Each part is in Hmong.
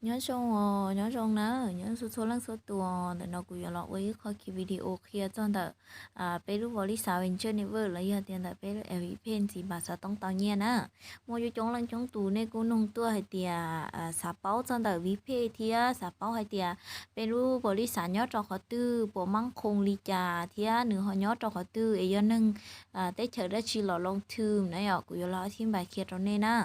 Nyob zoo, nyob zoo na, nyob zoo txhua leej txhua tus. Ntawm no kuv yuav los ua ib qho video qhia txog ntawm peb lub npaum li xav Venture Network los yog tias ntawm peb lub F P ntxiv npam xov tooj tau nyiaj na. Muaj coob coob leej coob tus nej kuj nug tuaj hais tias xav paub txog ntawm Vipay thiab xav paub hais tias peb lub npaum li xav nyob rau qhov twg, puas mab qhoo li cas thiab nws ho nyob rau qhov twg es yog neeg teb chaws dab tsi los loo thwm na yom, kuv yuav los thib npais qhia rau nej na.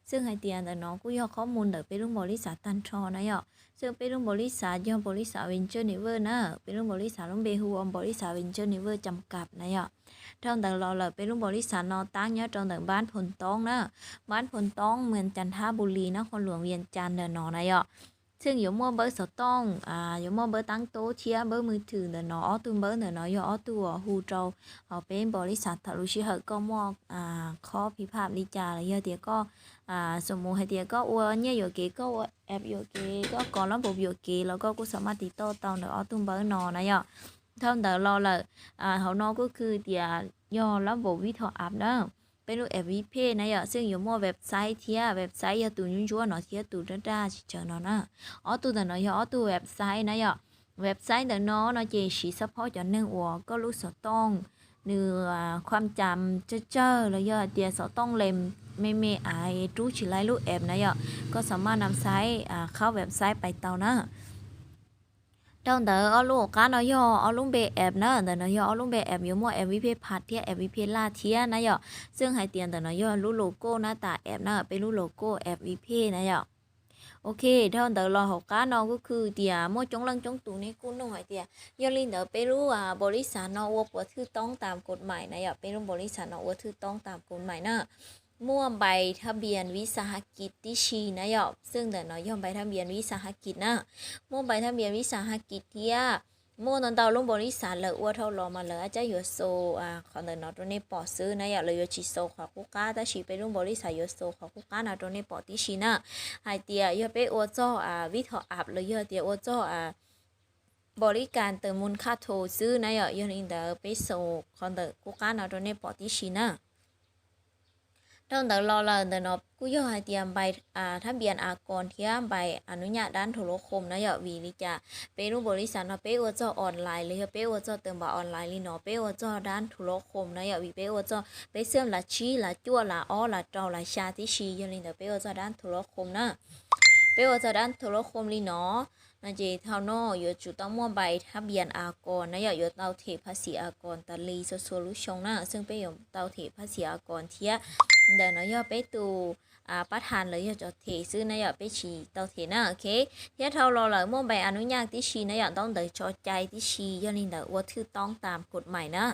Xwb hais tias ntawm no kuj yog qhov mus ntawm peb lub npaum li xav tag nrho na yom. Xwb peb lub npaum li xav yog npaum li xav Venture Network na, peb lub npaum li xav lub npe hu ua npaum li xav Venture Network Cham Kam na yom. Dhau ntawd los lawm peb lub npaum li xav no tab nyob rau ntawm npab Phoo Toob na, npab Phoo Toob, moos Cas Thab Npu Lis, nab qhoos luam Vias Cas ntawm no na yom. Xwb yuav muaj npawb xov tooj, yuav muaj npawb taab tub thiab npawb mws thwm ntawm no ob tug npawb ntawm no yog ob tug uas hu rau hauv peb npaum li xav thaum lub sij hawm koj muaj qhov phiv pham li cas los yog tias koj, xo mus hais tias koj ua nyiaj yuam kev, koj ua app yuam kev, koj kov lab npaum yuam kev los koj kuj xav maj tiv tauj tau ntawm ob tug npawb no na yom. Dhau ntawd los lawm, hauv no kuj kws tias yog lab npaum Vithor App na, peb lub F P na yom. Xwb yuav muaj website thiab, website yog tus ntsuab ntsuab no thiab tus daj daj tsis tsawg no na. Ob tug ntawm no yog ob tug website na yom. Website ntawm no no ces siv support cov neeg uas koj lub xov tooj nws khuam cam tsawg tsawg los yog hais tias xov tooj lees me me av rub tsis laib lub app na yom. Koj xav maj nam xaiv qhab website pais tau na. Dhau ntawd ob lub hauv qab no yog ob lub npe app na, ntawm no yog ob lub npe app, yuav muaj F P Pad thiab F P Lab thiab na yom. Xwb hais tias ntawm no yog lub logo na, tas app na, peb lub logo F P na yom. Ok, dhau ntawd los hauv qab no kuj kws tias muaj coob leej coob tus nej kuj nug hais tias yog li ntawd peb lub npaum li xav no ua puas thwj toob tam kaum mais na yom, peb lub npaum li xav no ua thwj toob tam kaum mais na. Muaj npais thab npias viv xav hav kis tib si na yom, xwb ntawm no yog npais thab npias viv xav hav kis na. Muaj npais thab npias viv xav hav kis thiab. Muaj ntau ntau lub npaum li xav lawv ua dhau los mas lawv ab cab yuav xaus qhov ntawm no rau nej pom xwb na yom, lawv yuav tsis xaus qhov qub qab, tab sis peb lub npaum li xav yuav xaus qhov qub qab no rau nej pom tib si na. Hais tias yog peb ua txog Vithor App los yog tias ua txog npaum li kas tawm mus khaj thaus xwb na yom, yog li ntawd peb xaus qhov ntawm qub qab no rau nej pom tib si na. Dhau ntawd los lawm ntawm no kuj yog hais tias npais thab npias a koos thiab npais a nub nyaj dab nrhu lab khoom na yom, vim li cas peb lub npaum li xav no peb ua txog online los yog peb ua txog tawm npam online li no, peb ua txog dab nrhu lab khoom na yom, vim peb ua txog peb xwb las tsib las cuaj las ob las rau las xya tib si, yog li ntawd peb ua txog dab nrhu lab khoom na. Peb ua txog dab nrhu lab khoom li no, no ces thaum no yuav tsum tau muaj npais thab npias a koos na yom, yuav tau them phaj xim a koos tas li txhua txhua lub xyoo na, xwb peb yuav tau them phaj xim a koos thiab. Ntawm no yog peb tus pab thas los yog cov them xwb na yom, peb tsis tau them na, ok. Thiab dhau los lawm muaj npais a nub nyaj tib si na yom, ntaub ntawv tso cai tib si, yog li ntawd ua thwj toob tam kaum mais na.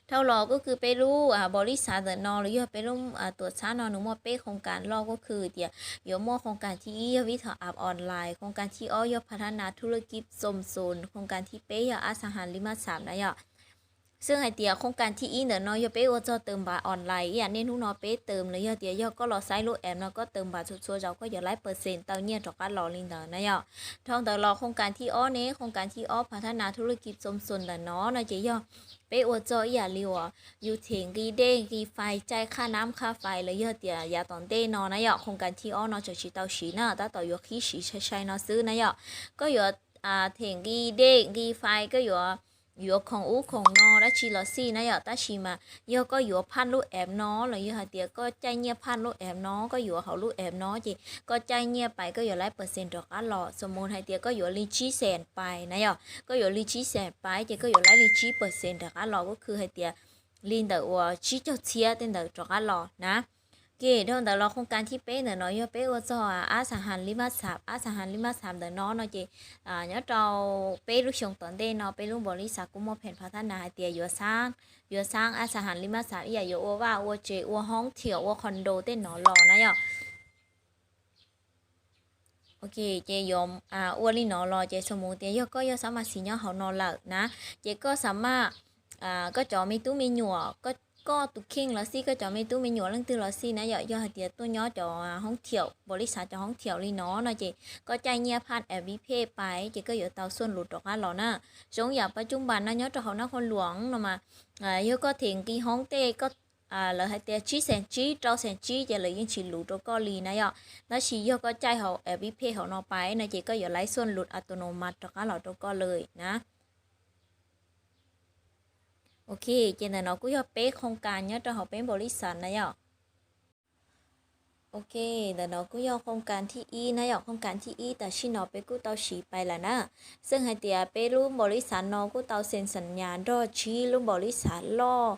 Dhau los kuj kws peb lub npaum li xav ntawm no los yog peb lub tuam txhab no nws muaj peb khoos kas loj, kuj kws tias yuav muaj khoos kas thib ib yog Vithor App online, khoos kas thib ob yog Phav Thab Nas Thu Laj Kib Txoos Xoos, khoos kas thib peb yog Ab Xas Has Li Maj Xam na yom. Xwb hais tias khoos kas thib ib ntawm no yog peb ua txog tawm npam online ib yam nej hnub no peb tawm los yog tias yog koj los xaiv lub app no koj tawm npam txhua txhua zaus koj yuav laib percent tau nyiaj rov qab los li ntawd na yom. Dhau ntawd los khoos kas thib ob ne, khoos kas thib ob Phav Thab Nas Thu Laj Kib Txoos Xoos ntawm no no ces yog peb ua txog ib yam li uas yus them nqi dej nqi fais, caij qhaj nab qhaj fais los yog tias yav tom ntej no na yom, khoos kas thib ob no tseem tsis tau siv na, tab tom yuav qhib siv sai sai no xwb na yom. Koj yuav them nqi dej nqi fais, koj yuav yuav khoom ub khoom no dab tsi los xij na yom, tab sis mas yog koj yuav phaj lub app no los yog hais tias koj caij nyiaj phaj lub app no, koj yuav hauv lub app no ces koj caij nyiaj pais koj yuav laib percent rov qab los. Xo mus hais tias koj yuav li tsib xees pais na yom, koj yuav li tsib xees pais ces koj yuav laib li tsib percent rov qab los, kuj kws hais tias li ntawm uas tsib caug txhiab tej ntawd rov qab los na. Ces dhau ntawd los khoos kas thib peb ntawm no yog peb ua txog Ab Xas Has Li Maj Xam, Ab Xas Has Li Maj Xam ntawm no no ces nyob rau peb lub xyoo tom ntej no peb lub npaum li xav kuj muaj pheem Phav Thab Nas hais tias yuav xab, yuav xab Ab Xas Has Li Maj Xam ib yam yuav ua vaj ua tsev, ua hoob thiaum, ua condo tej no los na yom. Ok, ces yuav ua li no los ces xo mus tias yog koj yog xab mas xis nyob hauv no lawm na, ces koj xav maj, koj cov me tub me nyuam, koj tus kheej los xij, koj cov me tub me nyuam leej twg los xij na yom, yog hais tias tuaj nyob cov hoob thiaum, npaum li xav cov hoob thiaum li no no ces koj caij nyiaj phaj F P Pay ces koj yuav tau xuaj lus rov qab los na. Zoo yam pab cub npas no nyob rau hauv nab qhoos luam no mas yog koj them nqi hoob tej, koj lawv hais tias tsib xees tsib, rau xees tsib ces lawv yeej tsis luv rau koj li na yom. Tab sis yog koj caij hauv app Vipay hauv no pais no ces koj yuav laiv xuaj lus auto no mas rov qab los rau koj li na. Ok, ces ntawm no kuj yog peb khoo kas nyob rau hauv peb npaum li xav na yom. Ok, ntawm no kuj yog khoo kas thib ib na yom. Khoo kas thib ib tam sim no peb kuj tau siv pais lawm na. Xwb hais tias peb lub npaum li xav no kuj tau xees xas nyas nrog tsib lub npaum li xav loj,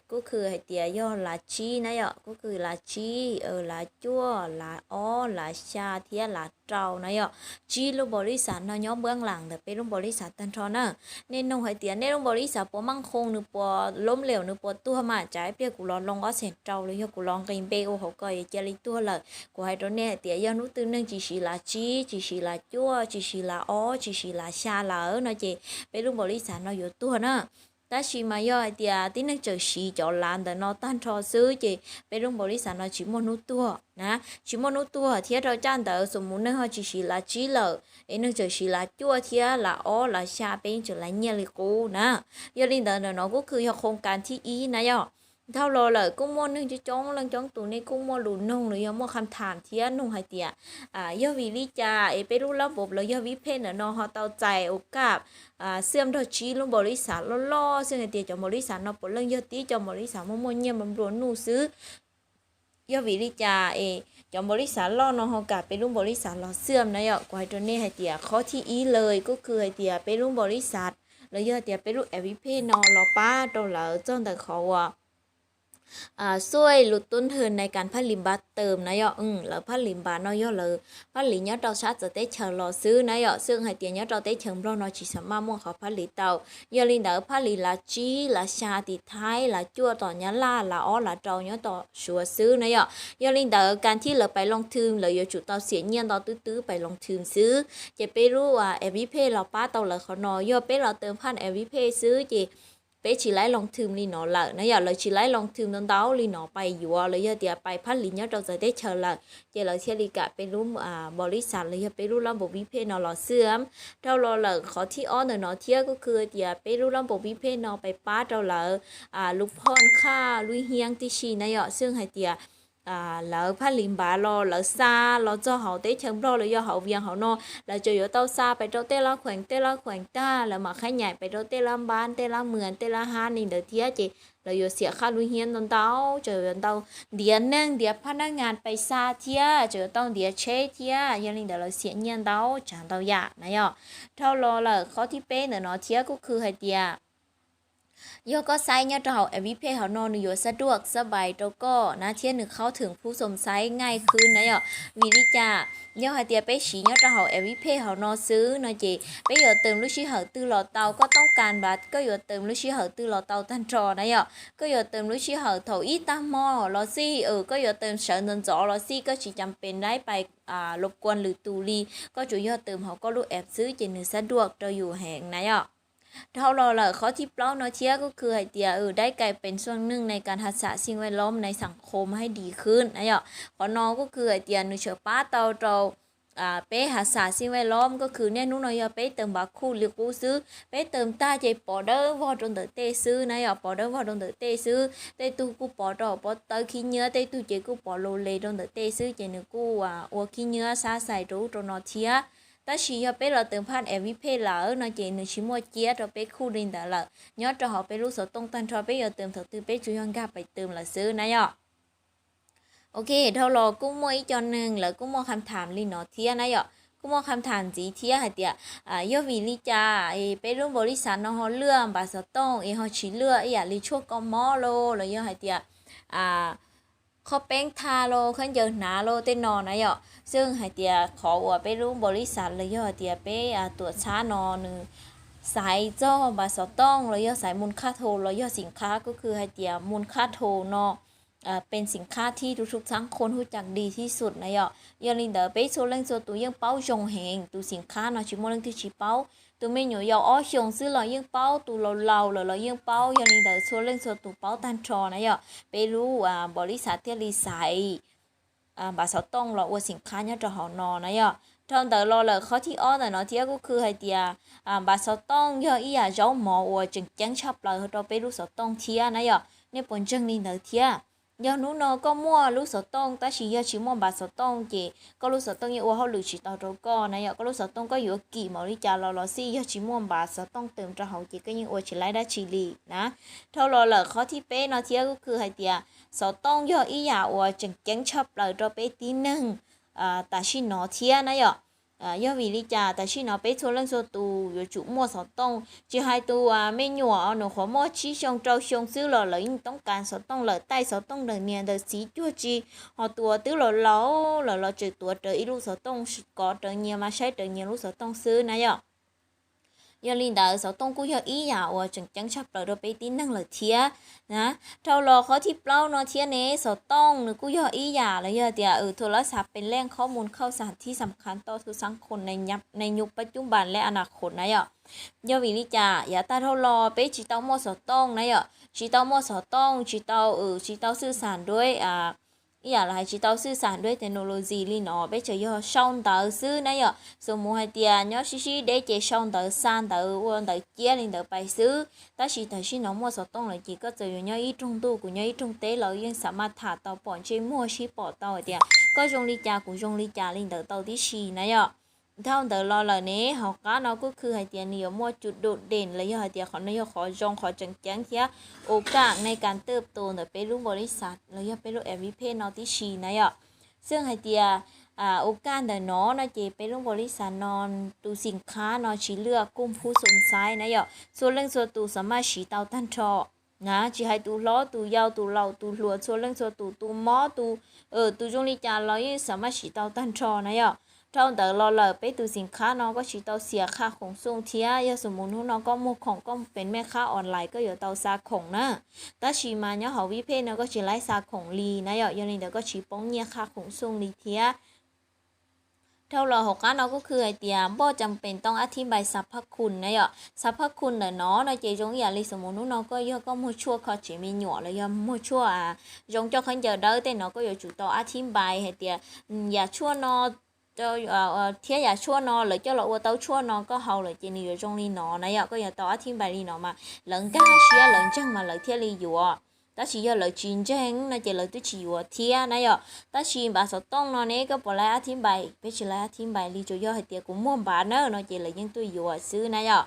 kuj khw hais tias yog lav tsib na yom, kuj khw lav tsib, lav cuaj, lav ob, lav xya thiab lav rau na yom. Tsib lub npaum li xav no nyob npuab las ntawm peb lub npaum li xav tag nrho na. Nej nug hais tias nej lub npaum li xav puas maj khoo, nws puas loob liam, nws puas tuag mas, tsam ib pliag kuv los loo ob xees rau los yog kuv los nqis npe ua hauv ko es cia li tuag lawm. Kuv hais rau nej hais tias yog hnub twg neeg tsis siv lav tsib, tsis siv lav cuaj, tsis siv lav ob, tsis siv lav xya lawm no ces peb lub npaum li xav no yuav tuag na. Tab sis mas yog hais tias tib neeg tseem siv cov lav ntawm no tag nrho xwb ces peb lub npaum li xav no tsis muaj hnub tuag na, tsis muaj hnub tuag thiab. Rau caj ntawd xus mus neeg ho tsis siv lav tsib lawm es neeg tseem siv lav cuaj thiab lav ob lav xya peb yeej tseem lav nyiaj li qub na. Yog li ntawd ntawm no kuj khw yog khoo kas thib ib na yom. Dhau los lawm kuj muaj neeg coob coob leej coob tus nej kuj muaj lus nug los yog muaj kham tham thiab nug hais tias yog vim li cas es peb lub lab npaum los yog Vipay ntawm no ho tau txais ua kaj xiam nrog tsib lub npaum li xav loj loj, xwb hais tias cov npaum li xav no puav leej yog tib cov npaum li xav muaj muaj nyiaj nplua nuj xwb. Yog vim li cas es cov npaum li xav loj no ho kam peb lub npaum li xav los xiam na yom. Kuv hais rau nej hais tias qhov thib ib lawm kuj khw hais tias peb lub npaum li xav los yog tias peb lub app Vipay no los pab rau lawv txog ntawm qhov uas xuaj lus tub nthwj nais kas phaj lis npav tawm na yom. Lawv phaj lis npav no yog lawv phaj lis nyob rau sab txawv teb chaws los xwb na yom. Xwb hais tias nyob rau teb chaws Nplog no tsis xam maj muaj qhov phaj lis tau. Yog li ntawd phaj lis lav tsib lav xya tim Thaib, lav cuaj tom Nyab Laj, lav ob lav rau nyob tom Suav xwb na yom. Yog li ntawd kas thib lawv pais loo thwm lawv yuav tsum tau xiam nyiaj ntau twb twb pais loo thwm xwb. Ces peb lub app Vipay los pab tau lawv qhov no. Yog peb los tawm phaj app Vipay xwb ces peb tsis laib loo thwm li no lawm na yom. Lawv tsis laib loo thwm ntau ntau li no pais yuav los yog tias pais phaj lis nyob rau txawv teb chaws lawm ces lawv thiaj li kam peb lub npaum li xav los yog peb lub lab npaum Vipay no los xiam. Dhau los lawm qhov thib ob ntawm no thiab kuj khw tias peb lub lab npaum Vipay no pais pab rau lawv lub phoj qhaj lub hiab tib si na yom. Xwb hais tias lawv phaj lis npav los lawv xa los txog hauv teb chaws Nplog los yog hauv Vias hauv no, lawv tseem yuav tau xa pais rau tej lab khuees tej lab khuees tag, lawv mam qhab nyais pais rau tej lab npab tej lab muas tej lab hab li ntawd thiab ces lawv yuav xiam qhaj lub hiab ntau ntau, tseem yuav tau ntiav neeg ntiav phaj nab ngas pais xa thiab, tseem yuav tau ntiav tsheb thiab. Yog li ntawd lawv xiam nyiaj ntau tsav ntau yam na yom. Dhau los lawm qhov thib peb ntawm no thiab kuj khw hais tias yog koj xaiv nyob rau hauv app Vipay hauv no nws yuav xab duaj xab pais rau koj na thiab nws khaub thwm phub xoom xaiv nqaij khwb na yom. Vim li cas? Yog hais tias peb siv nyob rau hauv app Vipay hauv no xwb no ces peb yuav tawm lub sij hawm twg los tau, koj toob kas npav koj yuav tawm lub sij hawm twg los tau tag nrho na yom. Koj yuav tawm lub sij hawm thaum ib tag hmo los xij, koj yuav tawm sawv ntxov ntxov los xij, koj tsis cam pes laib pais lub kuas lwm tus li, koj tsuas yog tawm hauv koj lub app xwb ces nws xab duaj rau yus heev na yom. Dhau los lawm qhov thib plaub no thiab kuj khw hais tias dai kais pes xuam neej nais kas has xam xij vaj lob nais xam khom haib dis khwb na yom. Qhov no kuj khw hais tias nws tseem pab tau rau peb has xam xij vaj lob, kuj khw niaj hnub no yog peb tawm npav khuj li qub xwb, peb tawm tag ces pov dawb vog rau ntawm tej xwb na yom, pov dawb vog rau ntawm tej xwb. Tej tug kuj pov rau hauv pob tawb khib nyiab, tej tug ces kuj pov lus les rau ntawm tej xwb ces nws kuj ua khib nyiab xab xais rau ub rau no thiab. Tab sis yog peb los tawm phaj app Vipay lawm no ces nws tsis muaj ciab rau peb khuj li ntawd lawm. Nyob rau hauv peb lub xov tooj tag nrho peb yuav tawm thaum twg peb tsuas yog nkag pais tawm lawm xwb na yom. Ok, dhau los kuj muaj ib co neeg lawv kuj muaj kham tham li no thiab na yom. Kuj muaj kham tham ntxiv thiab hais tias yog vim li cas peb lub npaum li xav no ho luaj npav xov tooj es ho tsis luaj ib yam li tshuaj kho mob los los yog hais tias qhov peeb thaj los khaub ncaws hnav los tej no na yom. Xwb hais tias qhov uas peb lub npaum li xav los yog hais tias peb tuam txhab no nws xaiv txog npav xov tooj los yog xaiv mus khaj thau los yog xim khab, kuj khw hais tias mus khaj thau no pes xim khab thib rau txhub txhab qhua hub cas dis thib xum na yom. Yog li ntawd peb txhua leej txhua tus yeej paub zoo heev, tus xim khab no tsis muaj leej twg tsis paub. Tus me nyuam yaus ob xyoos xwb los yeej paub, tus laus laus lawm los yeej paub. Yog li ntawd txhua leej txhua tus paub tag nrho na yom, peb lub npaum li xav thiaj li xaiv npav xov tooj los ua xim khab nyob rau hauv no na yom. Dhau ntawd los lawm qhov thib ob ntawm no thiab kuj khw hais tias npav xov tooj yog ib yam zaub mov uas tseem ceeb tshaj plaws rau peb lub xov tooj thiab na yom. Nej puas ntseeg li ntawd thiab? Yog hnub no koj muaj lub xov tooj tab sis yog tsis muaj npav xov tooj ces koj lub xov tooj yeej ua hauj lwm tsis tau rau koj na yom. Koj lub xov tooj koj yuav kim npaum li cas los los xij, yog tsis muaj npav xov tooj tawm rau hauv ces koj yeej ua tsis laib dab tsi li na. Dhau los lawm qhov thib peb no thiab kuj khw hais tias xov tooj yog ib yam uas tseem ceeb tshaj plaws rau peb tib neeg tam sim no thiab na yom. Yog vim li cas tam sim no peb txhua leej txhua tus yuav tsum muaj xov tooj, tsis hais tus me nyuam nws qhuav muaj tsib xyoo rau xyoo xwb los lawv yeej toob kas xov tooj lawm, taij xov tooj ntawm niam ntawm txiv cuag tsi, ho tus uas twb los laus lawm los tseem tuav rawv ib lub xov tooj, kov rawv nyias mas saib rawv nyias lub xov tooj xwb na yom. Yog li ntawd xov tooj kuj yog ib yam uas tseem ceeb tshaj plaws rau peb tib neeg lawm thiab na. Dhau los qhov thib plaub no thiab ne, xov tooj nws kuj yog ib yam los yog tias tus lawv xav pes leej qhob mus khauj xas thib xam khav toj thu xav khoom neeg nyuj pab cub npas lej a na khoom na yom. Yog vim li cas yav tag dhau los peb tsis tau muaj xov tooj na yom, tsis tau muaj xov tooj, tsis tau, tsis tau xwj xam duab, ib yam los hais tsis tau xwj xam duab technology li no, peb tseem yog sau ntawv xwb na yom. Xus mus hais tias nyob sib sib deb ces sau ntawv xa ntawv ua ntawv ciab li ntawd pais xwb. Tab sis tam sim no muaj xov tooj lawm ces koj txawm yuav nyob ib rooj ntuj kuv nyob ib rooj teb los yeej xav maj tham tau pom ntsej muag sib pom tau hais tias koj zoo li cas kuv zoo li cas li ntawd tau tib si na yom. Dhau ntawd los lawm ne, hauv qab no kuj khw hais tias nws yuav muaj cus dum dees los yog hais tias qhov no yog qhov zoo qhov tseem ceeb thiab ua kam nej kas twj tus ntawm peb lub npaum li xav los yog peb lub ev vij phej no tib si na yom. Xwb hais tias ua kam ntawm no no ces peb lub npaum li xav no tus xim qhab no tsis lwj kuj phub xoo xaiv na yom, txhua leej txhua tus xav maj siv tau tag nrho na, tsis hais tus hlob tus yau tus laus tus hluas txhua leej txhua tus, tus mob tus, tus zoo li cas los yeej xav maj siv tau tag nrho na yom. Dhau ntawd los lawm peb tus xim qhab no koj tsis tau xias qha khoom xoo thiab, yog xus mus hnub no koj muag khoom koj pes mej qhab online koj yuav tau xa khoom na. Tab sis mas nyob hauv vij phej no koj tsis laib xa khoom li na yom, yog li ntawd koj tsis poob nyiaj qha khoom xoo li thiab. Dhau los hauv qab no kuj khw hais tias npoj cam pes toob ab thib npais xav phab khun na yom. Xav phab khun ntawm no no ces zoo ib yam li xus mus hnub no koj yog koj muag tshuaj kho tsev me nyuam los yog muag tshuaj zoo coj khaub ncaws dawb tej no koj yuav tsum tau ab thib npais hais tias yam tshuaj no thiab yam tshuaj no lawv coj los ua tau tshuaj no koj haus lawm ces nws yuav zoo li no na yom. Koj yuav tau ab thib npais li no mas lawv nkag siab lawv ntseeg mas lawv thiaj li yuav. Tab sis yog lawv tsis ntseeg no ces lawv twb tsis yuav thiab na yom. Tab sis npav xov tooj no ne koj puas laib ab thib npais? Peb tsis laib ab thib npais li, tsuas yog hais tias kuv muag npav na no ces lawv yeej tuaj yuav xwb na yom.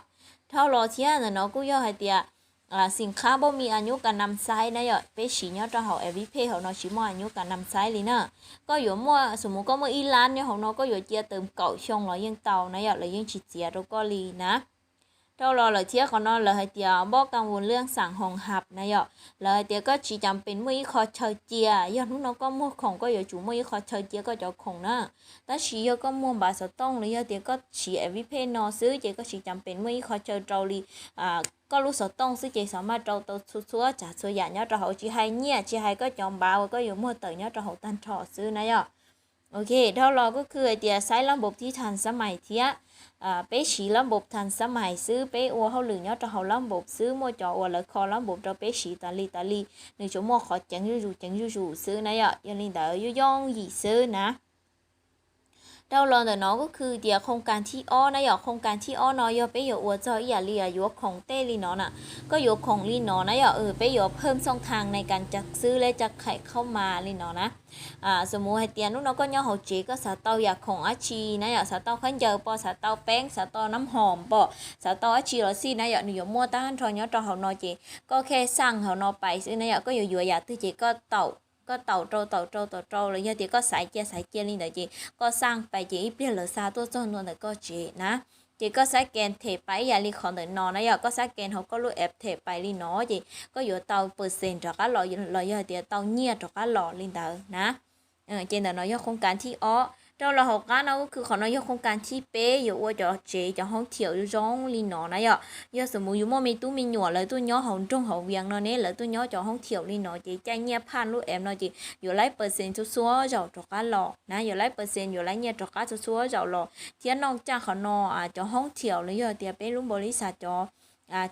Dhau los thiab ntawm no kuj yog hais tias xim qhab npauj mi a nyuj ka nam xaiv na yom, peb siv nyob rau hauv ev vij phej hauv no tsis muaj a nyuj ka nam xaiv li na. Koj yuav muaj, xus mus koj muaj ib lab nyob hauv no koj yuav cia tawm kaum xyoo los yeej tau na yom, lawv yeej tsis txiav rau koj li na. Dhau los lawm thiab qhov no lawv hais tias npoj kam vus lwj xam hoos hab na yom, lawv hais tias koj tsis cam pes muaj ib qho chaw cia, yog hnub no koj muag khoom koj yuav tsum muaj ib qho chaw cia koj cov khoom na. Tab sis yog koj muag npav xov tooj los yog tias koj siv ev vij phej no xwb ces koj tsis cam pes muaj ib qho chaw rau li koj lub xov tooj xwb ces xav maj rau tau txhua txhua tsav txhua yam nyob rau hauv, tsis hais nyiaj tsis hais koj cov npav uas koj yuav muag tawm nyob rau hauv tag nrho xwb na yom. Ok, dhau los kuj khw hais tias xaiv lab npaum thib thas xab mais thiab. Peb siv lab npaum thas xab mais xwb, peb ua hauj lwm nyob rau hauv lab npaum xwb, muaj cov uas lawv kho lab npaum rau peb siv tas li tas li, nws tsuas muaj qhov ceev zuj zus ceev zuj zus xwb na yom, yog li ntawd yooj yooj yim xwb na. Dhau los ntawm no kuj khw tias khoos kas thib ob na yom, khoos kas thib ob no yog peb yuav ua txog ib yam li yuav khoom tej li no na. Koj yuav khoom li no na yom, peb yuav phawj xooj thas nais kas cag xwb lej cag khais khaub mas li no na. Xus mus hais tias hnub no koj nyob hauv tsev koj xav tau yam khoom dab tsi na yom, xav tau khaub ncaws pom, xav tau peeb, xav tau nab hoom pom, xav tau dab tsi los xij na yom, nws yuav muaj tag nrho nyob rau hauv no ces koj khe xaj hauv no pais xwb na yom, koj yuav yuav yam twg ces koj taum, koj taum rau taum rau taum rau los yog tias koj xaiv cia xaiv cia li ntawd ces koj xaj pais ces ib pliag lawv xa tuaj txog ntua ntawm koj tsev na. Ces koj xaiv kes them pais ib yam li qhov ntawm no na yom, koj xaiv kes hauv koj lub app them pais li no ces koj yuav tau percent rov qab los los yog tias tau nyiaj rov qab los li ntawd na. Ces ntawm no yog khoos kas thib ob. Rau los hauv qab no kuj khw qhov no yog khoos kas thib peb, yuav ua cov tsev cov hoob thiaum zoo zoo li no na yom. Yog xus mus yus muaj me tub me nyuam lawv tuaj nyob hauv nroog hauv vias no ne, lawv tuaj nyob cov hoob thiaum li no ces caij nyiaj phaj lub app no ces yuav laib percent txhua txhua zaus rov qab los na, yuav laib percent yuav laib nyiaj rov qab txhua txhua zaus los thiab. Noj caj qhov no cov hoob thiaum los yog tias peb lub npaum li xav cov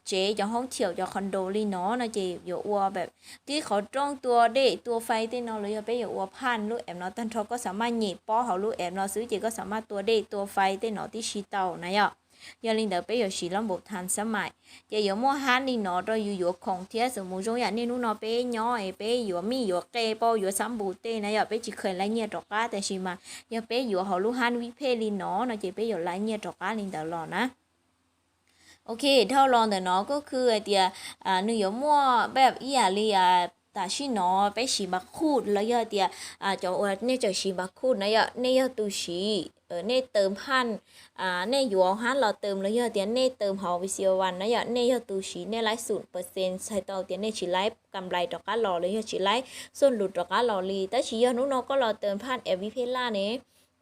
tsev cov hoob thiaum cov condo li no no ces yuav ua peb qhib qhov rooj tua dej tua fais tej no los yog peb yuav ua phaj lub app no tag nrho, koj xav maj nyem pob hauv lub app no xwb ces koj xav maj tua dej tua fais tej no tib si tau na yom. Yog li ntawd peb yuav siv lab npum tham xab mais, ces yuav muaj hab li no rau yus yuav khoom thiab. Xws mus zoo yam niaj hnub no peb nyob es peb yuav mij yuav qe pab yuav xab npum tej na yom, peb tsis kheev laiv nyiaj rov qab, tab sis mas yog peb yuav hauv lub hab vib phej li no no ces peb yuav laiv nyiaj rov qab li ntawd los na. Ok, dhau los ntawm no kuj khw hais tias nws yuav muaj pab ib yam li tam sim no peb siv npa khuj los yog tias cov uas nej tseem siv npa khuj na yom, nej yog tus siv, nej tawm phaj, nej yuav hab los tawm los yog tias nej tawm hauv visual na yom, nej yog tus siv nej laiv xum percent txhais tau tias nej tsis laiv kam nplais rov qab los los yog tsis laiv xuj lus rov qab los li. Tab sis yog hnub no koj los tawm phaj vib phej laj ne,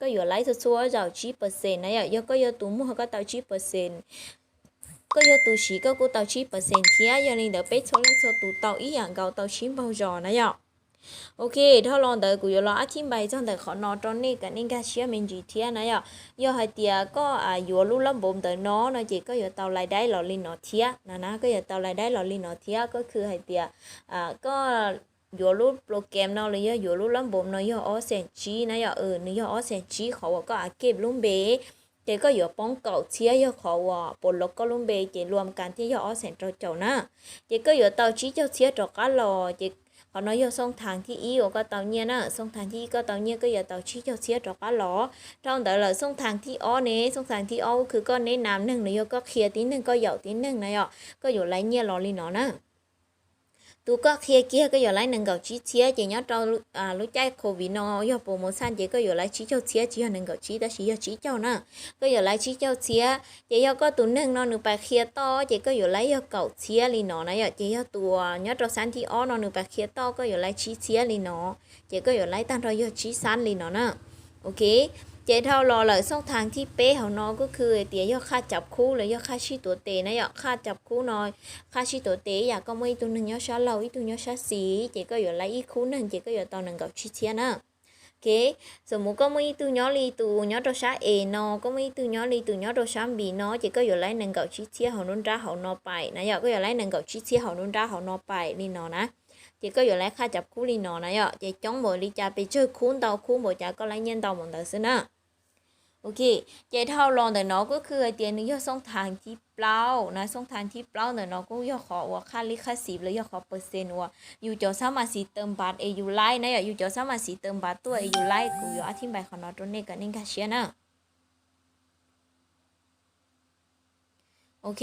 koj yuav laiv txhua txhua zaum tsib percent na yom, yog koj yog tus muag koj tau tsib percent, koj yog tus siv koj kuj tau tsib percent thiab. Yog li ntawd peb txhua leej txhua tus tau ib yam nkaus tau tsib npaug zos na yom. Ok, dhau los ntawd kuv yuav los ab thib npais txog ntawm qhov no rau nej kom nej nkag siab me ntsis thiab na yom. Yog hais tias koj yuav lub lab npum ntawm no no ces koj yuav tau laiv daib los li no thiab na, koj yuav tau laiv daib los li no thiab. Kuj khw hais tias koj yuav lub program no los yog yuav lub lab npum no yog ob xees tsib na yom, nws yog ob xees tsib qhov uas koj a keb lub npe, ces koj yuav poob kaum txhiab yog qhov uas puas los koj lub npe ces luam kas thiaj yog ob xees rau caum na. Ces koj yuav tau tsib caug txhiab rov qab los. Ces qhov no yog xooj thav thib ib uas koj tau nyiaj na, xooj thav thib ib koj tau nyiaj koj yuav tau tsib caug txhiab rov qab los. Dhau ntawd lawm xooj thav thib ob ne, xooj thav thib ob kuj khw koj neb nam neeg los yog koj qhia tib neeg koj yaum tib neeg na yom, koj yuav laiv nyiaj los li no na. Tus koj qhia kiag koj yuav laiv nees nkaum tsib txhiab, ces nyob rau lub caij covid no yog promotion ces koj yuav laiv tsib caug txhiab tsis yog nees nkaum tsib tab sis yog tsib caug na. Koj yuav laiv tsib caug txhiab, ces yog koj tus neeg no nws pais qhia toj ces koj yuav laiv yog kaum txhiab li no na yom, ces yog tus nyob rau xab thib ob no nws pais qhia toj koj yuav laiv tsib txhiab li no, ces koj yuav laiv tag nrho yog tsib xab li no na. Ok, ces dhau los lawm xooj thav thib peb hauv no kuj khw hais tias yog qhaj cav khub los yog qhaj sib tuav tes na yom, qhaj cav khub no, qhaj sib tuav tes ib yam koj muaj ib tug neeg nyob sab laug ib tug nyob sab xis ces koj yuav laiv ib khub neeg ces koj yuav tau nees nkaum tsib txhiab na. Ok, xws mus koj muaj ib tug nyob li tus nyob rau sab es no, koj muaj ib tug nyob li tus nyob rau sab npis no ces koj yuav laiv nees nkaum tsib txhiab hauv nruab nrab hauv no pais na yom, koj yuav laiv nees nkaum tsib txhiab hauv nruab nrab hauv no pais li no na. Ces koj yuav laiv qhaj cav khub li no na yom, ces coob npaum li cas pes tsawg khub ntau khub npaum cas koj laiv nyiaj ntau npaum ntawd xwb na. Ok, ces dhau los ntawm no kuj khw hais tias nws yog xooj thav thib plaub na, xooj thav thib plaub ntawm no kuj yog qhov uas qhaj lib qhaj xis los yog qhov percent uas yus cov xab mas xis tawm npav es yus laiv na yom, yus cov xab mas xis tawm npav tuaj es yus laiv, kuv yuav ab thib npais qhov no rau nej kom nej nkag siab na. Ok,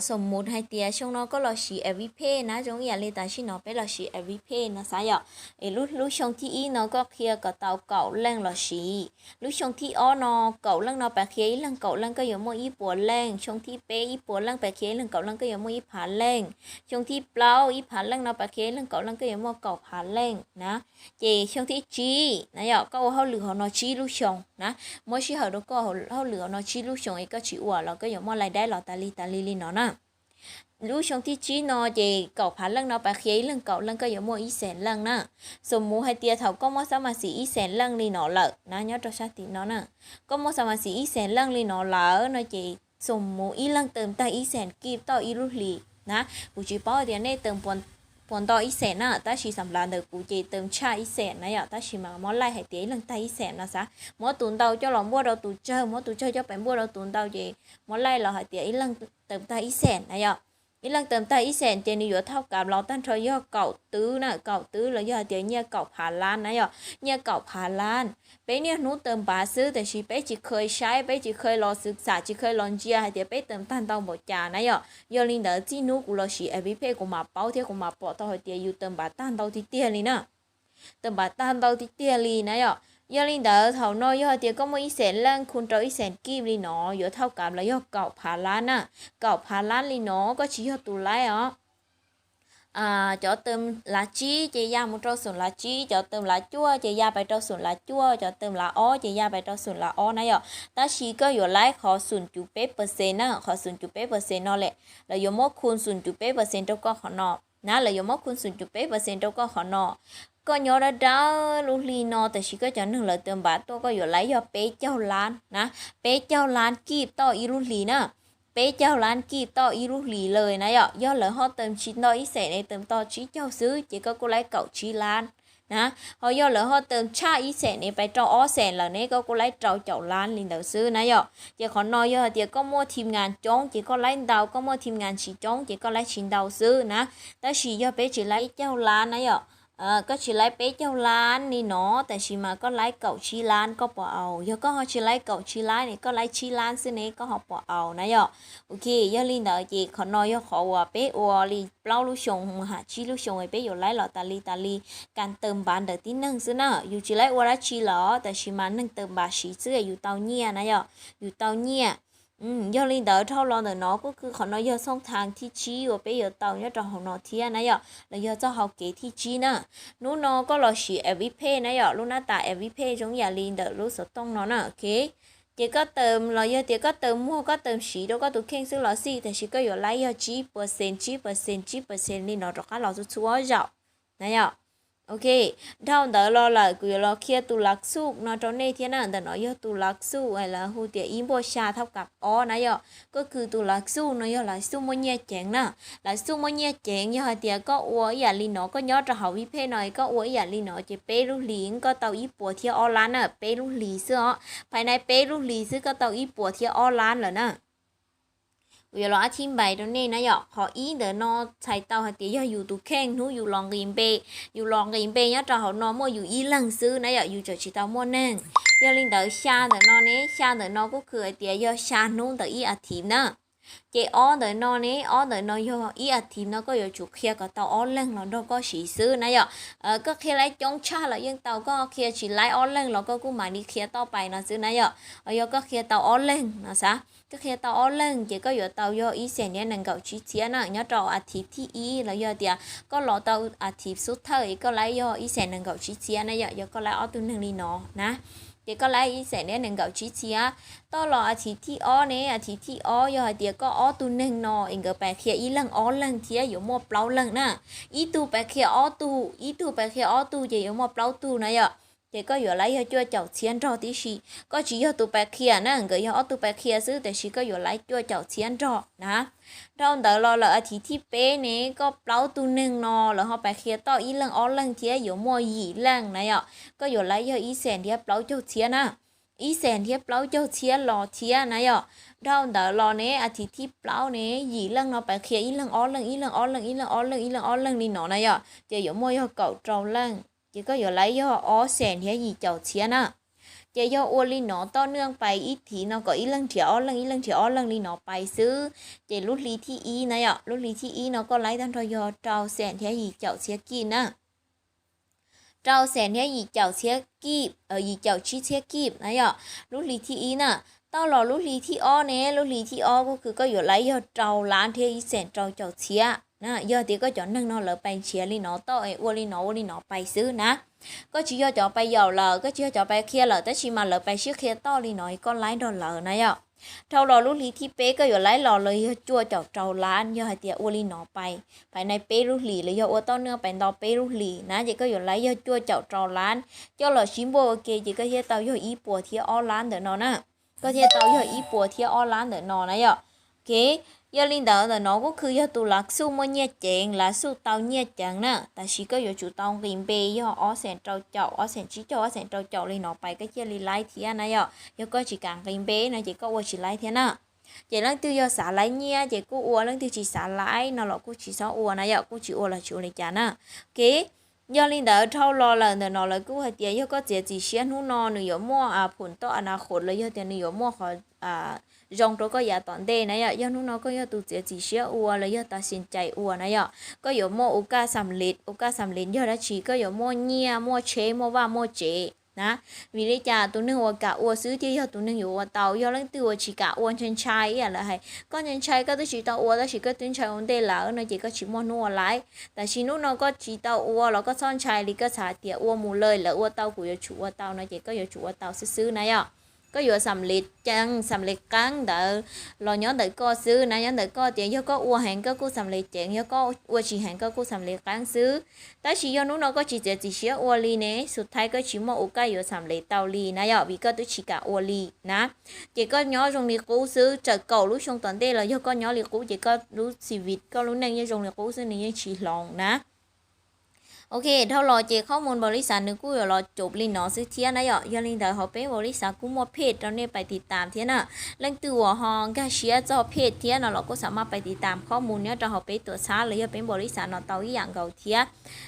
xws mus hais tias xyoo no koj los siv vpay na, zoo ib yam li tam sim no peb los siv vpay no xav yom. Es lub xyoo thib ib no koj qhia kom tau kaum leej los siv, lub xyoo thib ob no kaum leej no pais qhia ib leeg kaum leej koj yuav muaj ib puas leej, xyoo thib peb ib puas leej pais qhia ib leeg kaum leej koj yuav muaj ib phav leej, xyoo thib plaub ib phav leej no pais qhia ib leeg kaum leej koj yuav muaj kaum phav leej na. Ces xyoo thib tsib na yom, koj ua hauj lwm hauv no tsib lub xyoo na, muab sij hawm rau koj hauj lwm hauv no tsib lub xyoo es koj tsis ua los koj yuav muaj lais daib los tas li tas li li no na. Lub xyoo thib tsib no ces kaum phav leej no pais qhia ib leeg kaum leej koj yuav muaj ib xees leej na. Xws mus hais tias thaum koj muaj xab mas xis ib xees leej li no lawm na, nyob rau sab tim no na, koj muaj xab mas xis ib xees leej li no lawm no ces xws mus ib leeg tawm tag ib xees kib toj ib lub hlis na. Kuv tsis paub tias nej tawm puas nto ib xees na, tab sis xam lav ntawm kuv ces tawm tshaj ib xees na yom, tab sis mas muab laij hais tias ib leeg tag ib xees no xav, muab tus ntau coj los npuaj rau tus tsawg, muab tus tsawg coj pem npuaj rau tus ntau ces muab laij los hais tias ib leeg tawm tag ib xees na yom. Ib leeg tawm tag ib xees ces nws yuav thauj kav los tag nrho yog kaum twb na, kaum twb los yog hais tias nyiaj kaum phav lab na yom, nyiaj kaum phav lab. Peb niaj hnub tawm npav xwb tab sis peb tsis kheev saib, peb tsis kheev los xwm xam, tsis kheev los ntsia hais tias peb tawm tag ntau npaum cas na yom. Yog li ntawd txij hnub kuv los siv vpay kuv mam paub thiab kuv mam pom tau hais tias yus tawm npav tag ntau tiag tiag li na. Tawm npav tag ntau tiag tiag li na yom. Yog li ntawd thaum no yog hais tias koj muaj ib xees leej khu rau ib xees kib li no yuav thauj kav los yog kaum phav lab na. Kaum phav lab li no koj tsis yog tus laij os. Cov tawm lav tsib ces ya mus rau xum lav tsib, cov tawm lav cuaj ces ya pais rau xum lav cuaj, cov tawm lav ob ces ya pais rau xum lav ob na yom. Tab sis koj yuav laij qhov xum cuv peb percent na, qhov xum cuv peb percent no lawm, lawv yuav muab khu xum cuv peb percent rau koj qhov no na, lawv yuav muab khu xum cuv peb percent rau koj qhov no. Koj nyob dawb dawb lub hli no tab sis koj cov neeg lawv tawm npav tuaj koj yuav laij yog peb caug lab na, peb caug lab kib toj ib lub hlis na. Peb caug lab kib toj ib lub hlis lawm na yom, yog lawv ho tawm tsis nto ib xees es tawm toj tsib caug xwb ces koj kuj laij kaum tsib lab na. Ho yog lawv ho tawm tshaj ib xees ne pais rau ob xees lawm ne koj kuj laib rau caum lab li ntawd xwb na yom. Ces qhov no yog hais tias koj muaj thim ngas coob ces koj laib ntau, koj muaj thim ngas tsis coob ces koj laib tsis ntau xwb na. Tab sis yog peb tsis laib peb caug lab na yom, koj tsis laib peb caug lab li no, tab sis mas koj laib kaum tsib lab koj puas au? Yog koj ho tsis laib kaum tsib lab ne, koj laib tsib lab xwb ne koj ho puas au na yom. Ok, yog li ntawd ces qhov no yog qhov uas peb ua li plaub lub xyoo mus ham tsib lub xyoo peb yuav laib los tas li tas li, kas taw npav ntawm tib neeg xwb na. Yus tsis laib ua dab tsi los tab sis mas neeg taw npav siv xwb yus tau nyiaj na yom, yus tau nyiaj. Yog li ntawd dhau los ntawm no kuj kws qhov no yog xooj thav thib tsib uas peb yuav tau nyob rau hauv no thiab na yom, los yog txoj hau kev thib tsib na. Hnub no koj los siv Aviv Pay na yom, lub nab tas Aviv Pay zoo yam li ntawm lub xov tooj no na, ok. Ces koj taw los yog tias koj taw muag koj taw siv rau koj tus kheej xwb los xij, tab sis koj yuav laib yog tsib percent, tsib percent, tsib percent li no rov qab los txhua txhua zaum na yom. Ok, dhau ntawd los lawm kuv yuav los qhia tus lav xuj no rau nej thiab na. Ntawm no yog tus lav xuj lawv hu tias ib npuaj xya thauj kam ob na yom. Koj kws tus lav xuj no yog lav xuj muaj nyiaj ceev na. Lav xuj muaj nyiaj ceev yog hais tias koj ua ib yam li no, koj nyob rau hauv Aviv Pay no koj ua ib yam li no ces peb lub hlis koj tau ib puas thiab ob lab na, peb lub hlis xwb os. Phais nai peb lub hlis xwb koj tau ib puas thiab ob lab lawm na. Kuv yuav los ab thib npais rau nej na yom. Qhov ib ntawm no txhais tau hais tias yog yus tus kheej hnub yus los nqis npe, yus los nqis npe nyob rau hauv no muaj yus ib leeg xwb na yom, yus tseem tsis tau muaj neeg. Yog li ntawd xya ntawm no ne, xya ntawm no kuj kws hais tias yog xya hnub ntawm ib a thiv na. Ces ob ntawm no ne, ob ntawm no yog ib a thiv no koj yuav tsum qhia kom tau ob leeg los nrog koj siv xwb na yom. Koj qhia laib coob tshaj los yeej tau, koj qhia tsis laib ob leeg los koj kuj mam li qhia toj pais no xwb na yom. Yog koj qhia tau ob leeg no xav, koj qhia tau ob leeg ces koj yuav tau yog ib xees thiab nees nkaum tsib txhiab na nyob rau a thiv thib ib los yog tias koj los tau a thiv xub thawj es koj laib yog ib xees nees nkaum tsib txhiab na yom, yog koj laib ob tug neeg li no na. Ces koj laib ib xees thiab nees nkaum tsib txhiab. Toj los a thiv thib ob ne, a thiv thib ob yog hais tias koj ob tug neeg no es nkawd pais qhia ib leeg ob leeg thiab yuav muaj plaub leeg na. Ib tug pais qhia ob tug, ib tug pais qhia ob tug ces yuav muaj plaub tug na yom. Ces koj yuav laib yog cuaj caum txhiab nrog tib si. Koj tsis yog tus pais qhia na, nkawd yog ob tug pais qhia xwb, tab sis koj yuav laib cuaj caum txhiab nrog na. Dhau ntawd los lawm a thiv thib peb ne, koj plaub tug neeg no lawv ho pais qhia toj ib leeg ob leeg thiab yuav muaj yim leej na yom. Koj yuav laib yog ib xees thiab plaub caug txhiab na. Ib xees thiab plaub caug txhiab los thiab na yom. Dhau ntawd los ne a thiv thib plaub ne, yim leej no pais qhia ib leeg ob leeg, ib leeg ob leeg, ib leeg ob leeg, ib leeg ob leeg li no na yom, ces yuav muaj yog kaum rau leej. Ces koj yuav laib yog ob xees thiab yim caum txhiab na. Ces yog ua li no toj neej pais ib thiv no kom ib leeg nrhiav ob leeg, ib leeg nrhiav ob leeg li no pais xwb. Ces lub hli thib ib na yom, lub hli thib ib no koj laib tag nrho yog rau xees thiab yim caum txhiab kij na. Rau xees thiab yim caum txhiab kij, yim caum tsib txhiab kij na yom, lub hli thib ib na. Toj los lub hli thib ob ne, lub hli thib ob kuj kws koj yuav laib yog rau lab thiab ib xees rau caum txhiab na. Yog tias koj cov neeg no lawv pais nrhiav li no toj es ua li no ua li no pais xwb na. Koj tsis yog cov pais yaum lawm, koj tsis yog cov pais qhia lawm, tab sis mas lawv pais sib qhia toj li no koj laib nrog lawv na yom. Dhau los lub hli thib peb koj yuav laib los los yog cuaj caum rau lab, yog hais tias ua li no pais, pais nai peb lub hlis los yog ua toj neej pais nto peb lub hlis na, ces koj yuav laib yog cuaj caum rau lab. Coj los sib npuaj ua ke ces koj thiaj tau yog ib puas thiab ob lab ntawm no na. Koj thiaj tau yog ib puas thiab ob lab ntawm no na yom. Ok, yog li ntawd ntawm no kuj kws yog tus lav xuj muaj nyiaj ceev, lav xuj tau nyiaj ceev na, tab sis koj yuav tsum tau nqis npe yog ob xees rau caum, ob xees tsib caug, ob xees rau caum li no pais koj thiaj li laib thiab na yom. Yog koj tsis kam nqis npe no ces koj ua tsis laib thiab na. Ces leej twg yog xav laib nyiaj ces kuj ua, leej twg tsis xav laib no los kuj tsis txhob ua na yom, kuj tsis ua los tsis ua li cas na. Ok, yog li ntawd dhau los lawm ntawm no lawv kuj hais tias yog koj txiav txim siab hnub no nws yuav muaj phum toj a na qhuv los yog tias nws yuav muaj qhov zoo rau koj yav tom ntej na yom. Yog hnub no koj yog tus txiav txim siab ua los yog tas sim cais ua na yom, koj yuav muaj ua kaj xam lis, ua kaj xam lis yog dab tsi? Koj yuav muaj nyiaj, muaj tsheb, muaj vaj, muaj tsev na. Vim li cas tus neeg uas kam ua xwb thiaj yog tus neeg yuav ua tau. Yog leej twg uas tsis kam ua, ntshai ntshai ib yam lawv hais, koj ntshai ntshai koj twb tsis tau ua tab sis koj twb ntshai ua ntej lawm no ces koj tsis muaj hnub ua laib. Tab sis hnub no koj tsis tau ua los koj txhob ntshai li, koj xav tias ua mus lawm lawv ua tau kuv yuav tsum ua tau no ces koj yuav tsum ua tau xwb xwb na yom. Koj yuav xam lis ceev, xam lis qeeb ntawd los nyob ntawm koj xwb na, nyob ntawm koj tias yog koj ua heev koj kuj xam lis ceev, yog koj ua tsis heev koj kuj xam lis qeeb xwb. Tab sis yog hnub no koj tsis txiav txim siab ua li ne, xus thaib koj tsis muaj ua kaj yuav xam lis tau li na yom, vim koj twb tsis kam ua li na. Ces koj nyob zoo li qub xwb, tsawm kaum lub xyoo tom ntej los yog koj nyob li qub ces koj lub txi vim koj lub neej yeej zoo li qub xwb, nws yeej tsis hloov na. Ok, dhau los ces qhob mus npaum li xav nws kuj yuav los cov li no xwb thiab na yom. Yog li ntawd hauv peb npaum li xav kuj muaj phej rau nej pais tiv tam thiab na. Leej twg uas ho nkag siab txog phej thiab no los kuj xam maj pais tiv tam qhob mus nyob rau hauv peb tuam txhab los yog peb npaum li xav no tau ib yam nkaus thiab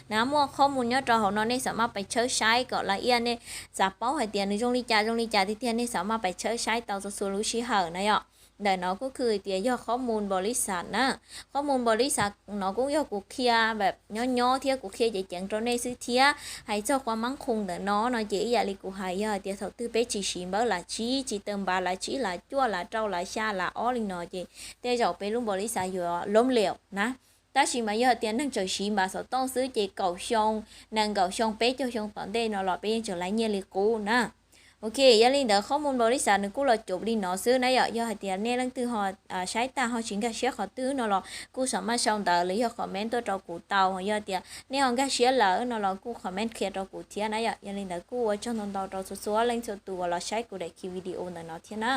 na. Muaj qhob mus nyob rau hauv no nej xam maj pais tshawb saib kom la iaj nej xav paub hais tias nws zoo li cas zoo li cas tiag tiag nej xam maj pais tshawb saib tau txhua txhua lub sij hawm na yom. Ntawm no kuj kws tias yog qhob mus npaum li xav na. Qhob mus npaum li xav no kuj yog kuv qhia nyob nyob thiab kuv qhia ceev ceev rau nej xwb thiab. Hais txog qhov mab qhus ntawm no no ces ib yam li kuv hais yog hais tias thaum twg peb tsis siv npawb las tsib, tsis taw npav las tsib las cuaj las rau las xya las ob li no ces tej zaum peb lub npaum li xav yuav loob liam na. Tab sis mas yog hais tias neeg tseem siv npav xov tooj xwb ces kaum xyoo, nees nkaum xyoo, peb caug xyoo tom ntej no los peb yeej tseem laiv nyiaj li qub na. Ok, yog li ntawd qhob mus npaum li xav nws kuj los cov li no xwb na yom. Yog hais tias nej leej twg ho saib tag ho tsis nkag siab qhov twg no los kuj xam maj sau ntawv los yog comment tuaj rau kuv tau. Yog tias nej ho nkag siab lawm no los kuj comment qhia rau kuv thiab na yom. Yog li ntawd kuj ua tsaug ntau ntau rau txhua txhua leej txhua tus uas los saib kuv daim video ntawm no thiab na.